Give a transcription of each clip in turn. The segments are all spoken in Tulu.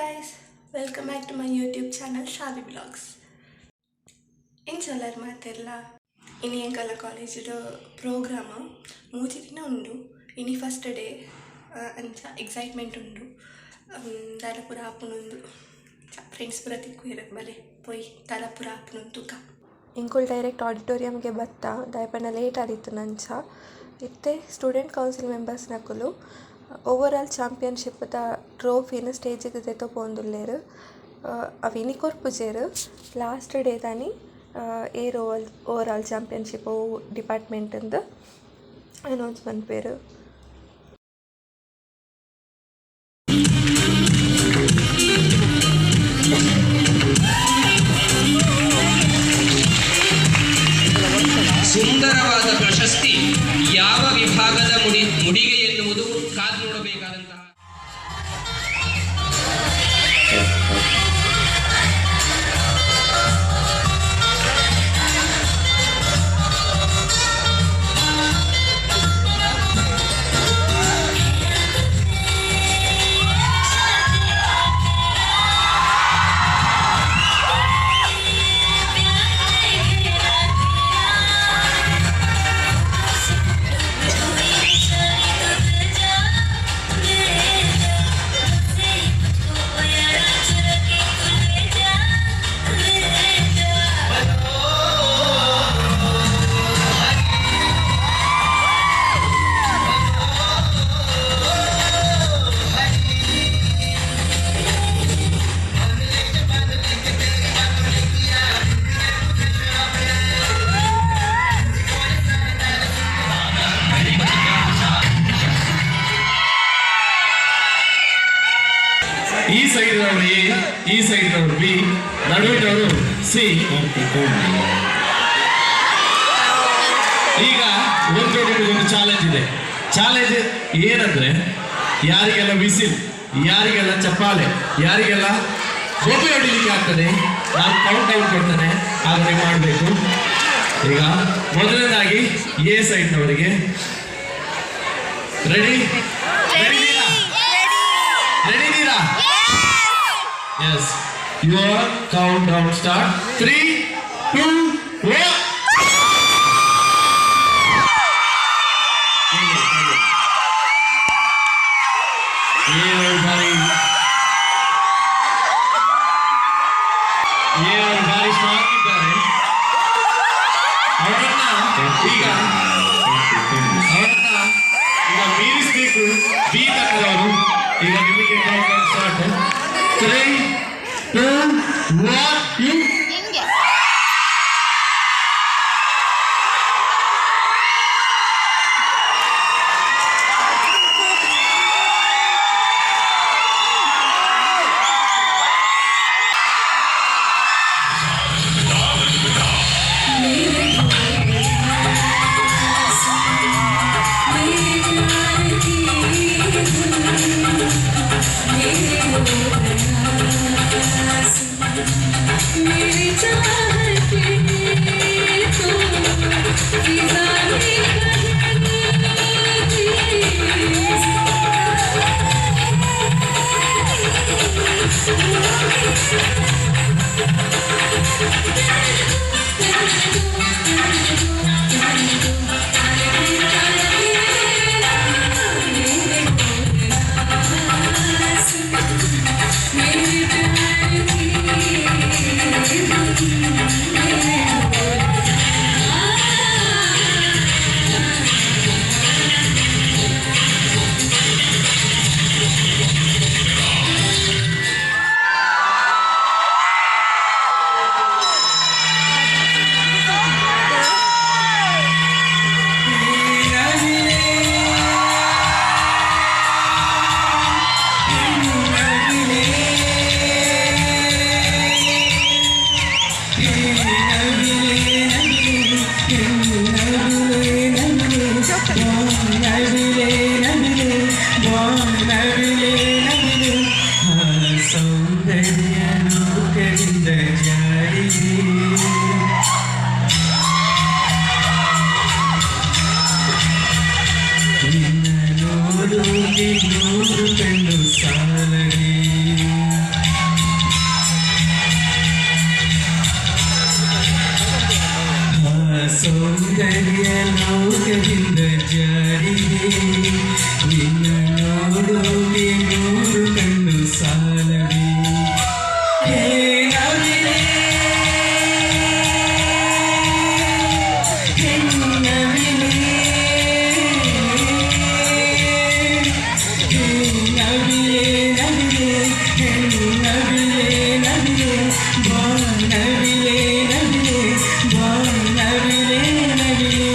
Guys, welcome back to my YouTube channel Shavi Vlogs. ಇಂಚಲರ್ ಮಾತೆರ್ಲ ಇನಿ ಎಂಕಲ್ನ ಕಾಲೇಜಿಡ್ ಪ್ರೋಗ್ರಾಮ್ ಮೂಜಿ ದಿನ ಉಂಡು. ಇನಿ ಫಸ್ಟ್ ಡೇ ಅಂಚ ಎಕ್ಸೈಟ್ಮೆಂಟ್ ಉಂಡು. ದಾಲ ಪೂರ ಆಪುನೊಂದು ಫ್ರೆಂಡ್ಸ್ ಪೂರ ತಿಕ್ಕುವೆರ್ ಬಲೆ ಪೋಯಿ ದಾಲ ಪೂರ ಆಪುನೊಂದು ತೂಕ. ಎಂಕುಲು ಡೈರೆಕ್ಟ್ ಆಡಿಟೋರಿಯಂಗೆ ಬತ್ತ ದಾಯೆ ಪಂಡ ಲೇಟ್ ಆದಿತ್ತುಂಡು ಅಂಚ. ಇತ್ತೆ ಸ್ಟೂಡೆಂಟ್ ಕೌನ್ಸಿಲ್ ಮೆಂಬರ್ಸ್ ನಕುಲು ಓವರ್ ಆಲ್ ಚಾಂಪಿಯನ್ಶಿಪ್ ದ ಟ್ರೋಫಿನ್ ಸ್ಟೇಜಿಗ್ ದೆತ್ತೊ ಪೋವೊಂದುಲ್ಲೆರ್. ಅವು ಇನಿ ಕೊರ್ಪುಜೆರ್ ಲಾಸ್ಟ್ ಡೇ ದಾನಿ ಏರ್ ಓವರ್ ಆಲ್ ಚಾಂಪಿಯನ್ಶಿಪ್ ಒವು ಡಿಪಾರ್ಟ್ಮೆಂಟ್ ಇಂದ್ ಅನೌನ್ಸ್ ಮನ್ಪುವೆರ್. ಸುಂದರವಾದ ಪ್ರಶಸ್ತಿ ಯಾವ ವಿಭಾಗದ ಮುಡಿಗೆ ಎನ್ನುವುದು ಕಾದು ನೋಡಬೇಕಾದಂತಹ. ಈ ಸೈಡ್ನವರು ಎ, ಈ ಸೈಡ್ನವರು ಬಿ, ನಡುವಿನವರು ಸಿ. ಈಗ ಒಂದು ನಿಮಗೊಂದು ಚಾಲೆಂಜ್ ಇದೆ. ಚಾಲೆಂಜ್ ಏನಂದ್ರೆ, ಯಾರಿಗೆಲ್ಲ ವಿಸಿಲ್, ಯಾರಿಗೆಲ್ಲ ಚಪ್ಪಾಳೆ, ಯಾರಿಗೆಲ್ಲ ಗೊಂಬೆ ಹೊಡಿಲಿಕ್ಕೆ ಆಗ್ತದೆ, ನಾನು ಕೌಂಟ್ ಡೌನ್ ಕೊಡ್ತೇನೆ, ಆಗ ನೀವು ಮಾಡಬೇಕು. ಈಗ ಮೊದಲನೇದಾಗಿ ಎ ಸೈಡ್ನವರಿಗೆ. ರೆಡಿ? ರೆಡಿ? ರೆಡಿ ಇದ್ದೀರಾ? Yes. Your countdown start. 3, 2, 1. ಏಳು ಬಾರಿ, ಏಳು ಬಾರಿ ಸ್ಟ್ರಾಂಗ್ ಇದ್ದಾರೆ. ಅವರನ್ನ ಈಗ ಮೀರಿಸಬೇಕು ಬಿ ತಂಡದವರು. ಈಗ ನಿಮಗೆ count down start. 3, 2, 1, you. ನಿನ್ಗೆ. मेरी चाहते तो फिजा में कहीं. मेरे प्यार की धुन मेरे. ಸೌಂದರ್ಯ ಲೋಕದಿಂದ ಜಾರಿದೆ. ನಿನ್ನ ನೋಡೋಕೆ ನೂರು ಕಣ್ಣು ಸಾಲದೆ. ಲೋಕದಿಂದ ಜಾರಿದೆ. ನಿನ್ನ ನೋಡೋಕೆ ನೂರು ಕಣ್ಣು ಸಾಲವೇ. ಹೇ ನವಿಲೇ, ಹೆಣ್ಣವಿಲೇ, ಹೇ ನವಿಲೇ ನವಿಲೇ, ಹೆಣ್ಣವಿಲೇ ನವಿಲೇ, ಬಾ ನವಿಲೇ ನವಿಲೇ, ಬಾ ನವಿಲೇ ನವಿಲೇ.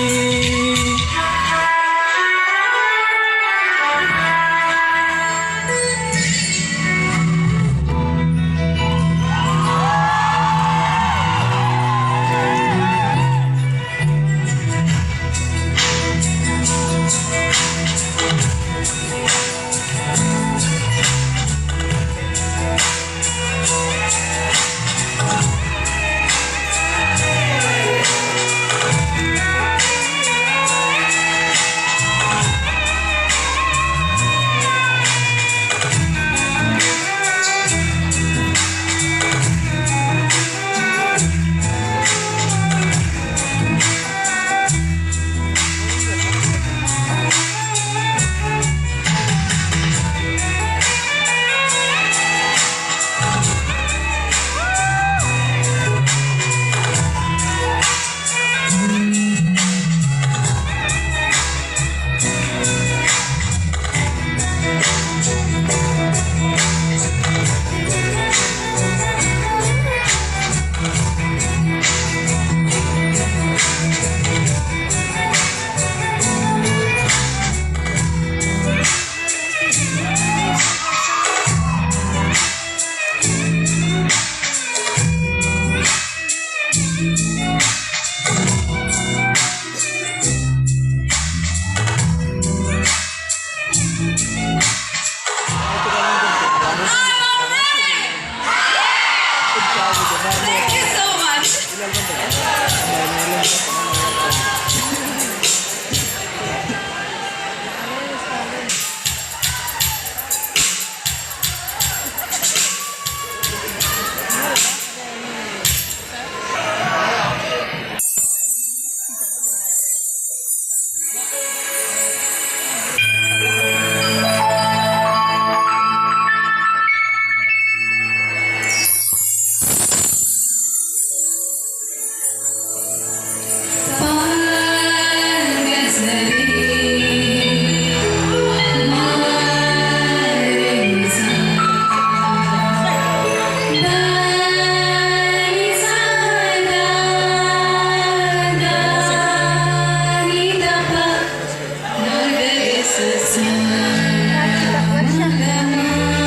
Thank you so much.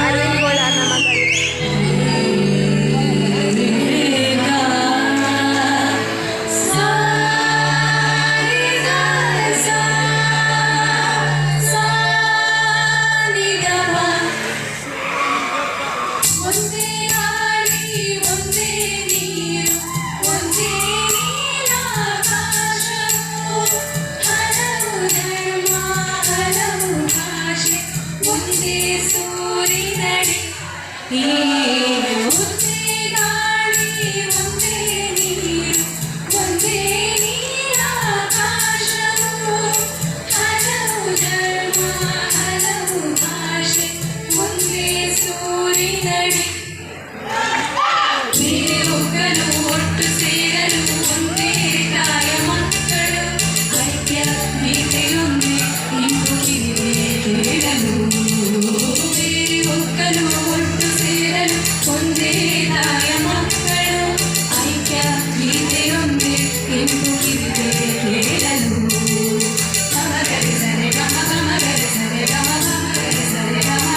Arvind ಗೋಳಾರ್ನ ಮಗಳು. ಒಂದೇ ಗಾಳಿ, ಒಂದೇ ನೀರು, ಒಂದೇ ನೀಲಾಕಾಶವು, ಹಲವು ಧರ್ಮ, ಹಲವು ಭಾಷೆ, ಒಂದೇ ಸೂರಿನಡಿ. ಈ ಒಂದೇ ಗಾಳಿ, ಒಂದೇ ನೀರು, ಒಂದೇ ನೀಲಾಕಾಶವು, ಹಲವು ಧರ್ಮ, ಹಲವು ಭಾಷೆ, ಒಂದೇ ಸೂರಿನಡಿ. ಬೇರೊಬ್ಬರು ಒಟ್ಟು ಸೇರಲು ಒಂದೇ ತಾಯ ಮಕ್ಕಳು, ಐಕ್ಯ ಗೀತೆಯೊಂದೇ ಇಂದು ಕಿವಿಗೆ ಕೇಳಲು. ಬೇರೊಬ್ಬರು ಒಟ್ಟು ಸೇರಲು ಒಂದೇ ತಾಯ ಮಕ್ಕಳು, ಐಕ್ಯ ಗೀತೆಯೊಂದೇ ಇಂದು ಕಿವಿಗೆ ಕೇಳಲು. ಗಮಗರಿ ಸರೆ ಗಮ ಗಮಗರಿ ಸರೆ ಗಮ ಗಮಗರಿ ಸರೆ ಗಮ.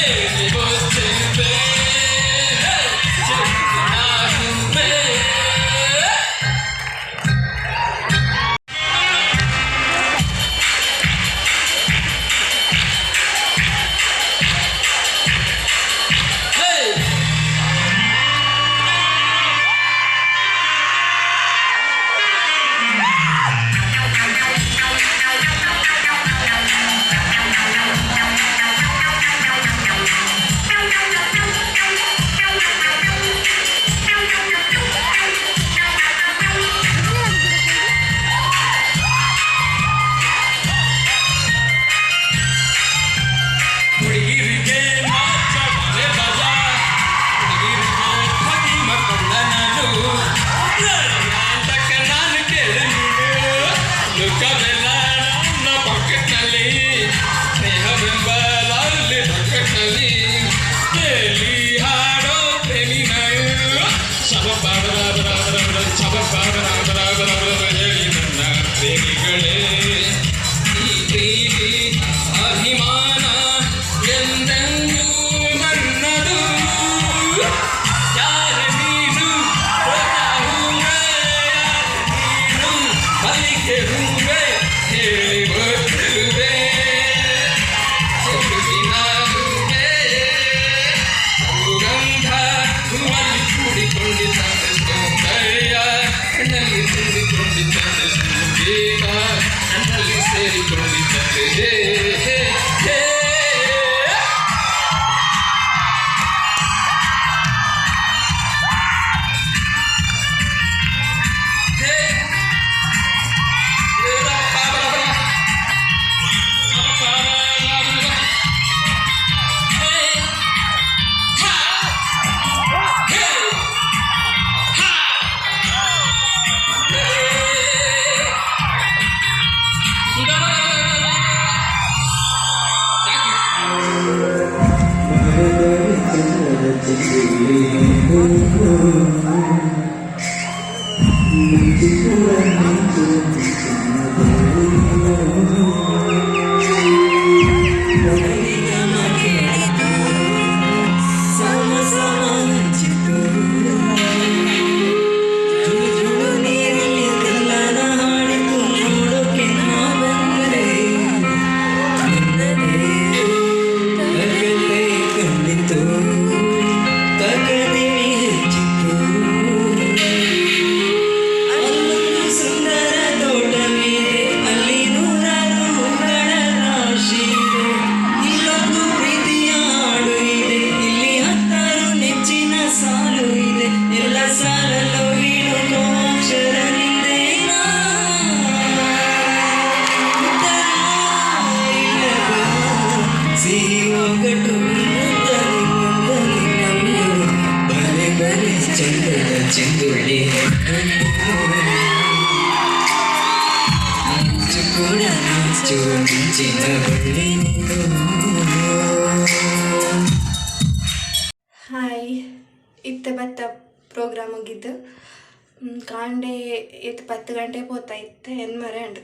ಹೇಳಿ ಗೊತ್ತಿರುವೆ ಚೆಲುವಿನ ಹೂವೇ. Hey! ಹುಡುಗಿರಿಗೆ ನಾಚವರೆ ಬಜಾ, ಹುಡುಗಿರಿಗೆ ಖದೀಮ ಕೊಂಡ ನಾನು, ಅಂತಕ ನಾನು ಕೇಳು ನೀನು. ಲುಕವೆಲ್ಲ ನನ್ನ ಪಾಕೆಟ್ನಲ್ಲಿ, ಸ್ನೇಹವೆಂಬ ಲಾಲಿ ಬಕೆಟ್ನಲ್ಲಿ, ಕೇಳಿ ಹಾಡೋ ಪ್ರೇಮಿ ನಾನು. ಶಬ ಬರ ಬರ ಬರ ಬರ ಶಬ ಬರ ಬರ ಬರ ಬರ ಹೇಳಿ ನನ್ನ ಪ್ರೇಮಿಗಳೇ, ಈ ಪ್ರೀತಿ ಅಭಿಮಾನ ಎಂದೆಂದೂ ನನ್ನದು. ಯಾರ ನೀನು ರೋಜಾ ಹೂವೇ, ಯಾರ ನೀನು ಮಲ್ಲಿಗೆ ಹೂವೇ, ಹೇಳಿ ಗೊತ್ತಿರುವೆ ಚೆಲುವಿನ ಹೂವೇ. ಸುಗಂಧ ಹೂವಲ್ಲಿ ಕೂಡಿಕೊಂಡಿದ್ದಾರೆ, ಸೌಂದರ್ಯ ಕಣ್ಣಲ್ಲಿ ತುಂಬಿಕೊಂಡಿದ್ದಾರೆ, ಸಂಗೀತ ನನ್ನಲ್ಲಿ ಸೇರಿಕೊಂಡಿದ್ದಾರೆ. ಹೇ ಹೇ ಹೇ. ಹೇ. ಹೇ. ಹಾ. ಹೇ. ಹಾ. ಹೇ. Thank you. ಸಮ ಸಮ ಹಂಚಿತು ಜುಳು ಜುಳು ನೀರಲ್ಲಿ ಕಲ್ಲನ ಹಾಡಿತು ನೋಡೋಕೆ ನಾ ಬಂದರೆ ನಿನ್ನದೇ ತಗತೆ ಕಂಡಿತು ತಗದಿನಿ ಹೆಚ್ಚಿತು. ಅಲ್ಲೊಂದು ಸುಂದರ ತೋಟವಿದೆ, ಅಲ್ಲಿ ನೂರಾರು ಹೂಗಳ ರಾಶಿ ಇದೆ. ಇಲ್ಲೊಂದು ಪ್ರೀತಿಯ ಹಾಡು ಇದೆ, ಇಲ್ಲಿ ಹತ್ತಾರು ನೆಚ್ಚಿನ ಸಾಲು ಇದೆ. ಎಲ್ಲ ಸಾಲಲ್ಲೂ ಇಳುಕೋ ಅಕ್ಷರ ನಿಂದೇನಾ? ಉತ್ತರ ಇಲ್ಲದ ಸಿಹಿ ಒಗಟು ಮುಂದಲಿ ಮುಂದಲಿ ನಮ್ಮದು. ಬಲೆ ಬಲೆ ಚಂದದ ಚೆಂದುಳ್ಳಿ, ಮಿಂಚು ಕೂಡ ಮಿಂಚು ಮಿಂಚಿನ ಬಳ್ಳಿ ನೀನು. ಹಾಯ್, ಇತ್ತೆ ಬತ್ತ ಪ್ರೋಗ್ರಾಮ್ ಮುಗಿದ್ದು. ಕಾಂಡೆ ಇತ್ತು 10 ಗಂಟೆ ಪೋತ ಇತ್ತೆ ಎನ್ಮರೆ ಅಂಡ್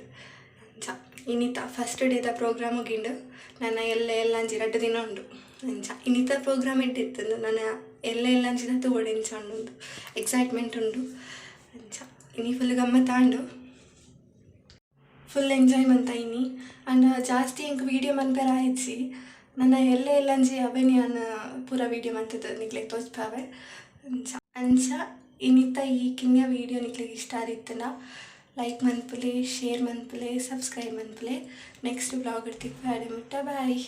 ಅಂಚ. ಇನ್ನಿತ ಫಸ್ಟ್ ಡೇದ ಪ್ರೋಗ್ರಾಮ್ ಮುಗಿಂಡು. ನನ್ನ ಎಲ್ಲ ಎಲ್ಲಂಜಿ 2 ದಿನ ಉಂಡು. ಅಂಚ ಇನ್ನಿತ ಪ್ರೋಗ್ರಾಮ್ ಇಟ್ಟಿತ್ತು. ನನ್ನ ಎಲ್ಲ ಎಲ್ಲಂಜಿನ ತೂವೊಡು ಎಂಚ ಉಂಡು, ಎಕ್ಸೈಟ್ಮೆಂಟ್ ಉಂಡು. ಅಂಚ ಇನಿ ಫುಲ್ ಗಮ್ಮತ್ತಾಂಡು, ಫುಲ್ ಎಂಜಾಯ್ ಮಂತ ಇನಿ. ಆ್ಯಂಡ್ ಜಾಸ್ತಿ ಎಂಕ್ ವೀಡಿಯೋ ಮನ್ಪೆರ ಆಯ್ಚಿ. ನನ್ನ ಎಲ್ಲ ಎಲ್ಲಂಜಿ ಅವೆನ್ ಯಾನ್ ಪೂರ ವೀಡಿಯೋ ಮಂತದ ನಿಕ್ಲೆಗ್ ತೋಜ್ಪಾವೆ. ಅಂಚ ಅಂಚ ಇನ್ನಿತ ಈ ಕಿನ್ಯ ವೀಡಿಯೋ ನಿಕ್ಲೆಗ್ ಇಷ್ಟ ಆದಿತ್ತುಂಡ ಲೈಕ್ ಮನ್ಪುಲೆ, ಶೇರ್ ಮನ್ಪುಲೆ, ಸಬ್ಸ್ಕ್ರೈಬ್ ಮನ್ಪುಲೆ. ನೆಕ್ಸ್ಟ್ ವ್ಲಾಗ್ ತಿಕ್ವೆ, ಅಡೆ ಮುಟ್ಟ ಬಾಯ್.